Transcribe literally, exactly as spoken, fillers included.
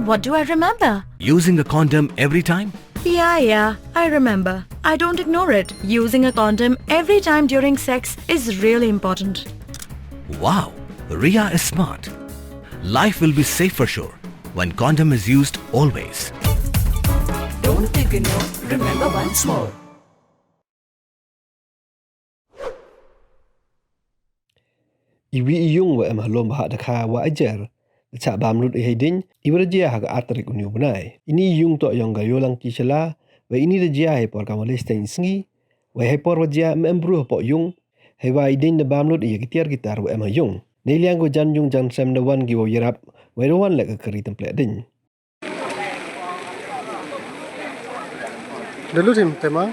What do I remember? Using a condom every time? Yeah, yeah, I remember. I don't ignore it. Using a condom every time during sex is really important. Wow, Ria is smart. Life will be safe for sure when condom is used always. Don't ignore, remember once more. Iwi i yung wa em ha lum Bah Dakha wa ajer da chah bam lut i hei ding, iwa da jia ha ka ar tarik uni u bnai. Ini i yung toh yong ka Yolang Tishala, wa ini da jia hei por ka wa le steng sngi, wa hei por wa jia em em bru hapoh yung, hei wa i ding da bam lut i ya ki tiar ki tar wa em ha yung. Nei liang ko jan yung jan sem da wan ki wa yarap, wa da wan le ka kari templek ding. Da lut him te ma.